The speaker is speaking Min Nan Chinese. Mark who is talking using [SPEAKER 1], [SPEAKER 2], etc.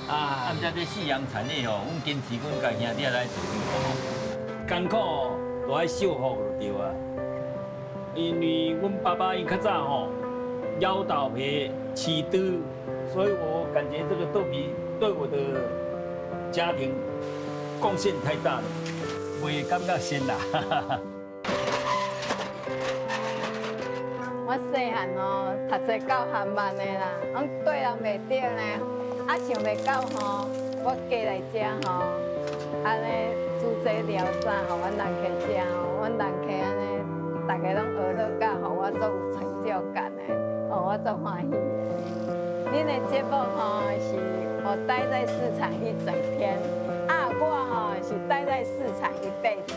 [SPEAKER 1] 啊，
[SPEAKER 2] 啊，毋知這四樣產業吼，阮堅持阮家兄弟來做。
[SPEAKER 1] 艱苦都愛受福就對啊。因為阮爸爸𪜶較早吼，枵豆皮飼豬，所以我感覺這個豆皮對我的家庭貢獻太大了，袂感覺辛啦。
[SPEAKER 3] 我細漢哦，讀冊夠含慢的啦，攏對人袂著呢。啊，想袂到吼，我嫁來遮吼，按呢煮這料啥，予阮人客食吼，阮人客按呢，逐家攏學樂甲，予我足有成就感的，予我足歡喜的。恁的節目吼是我待在市場一整天，啊，我吼是待在市場一輩子。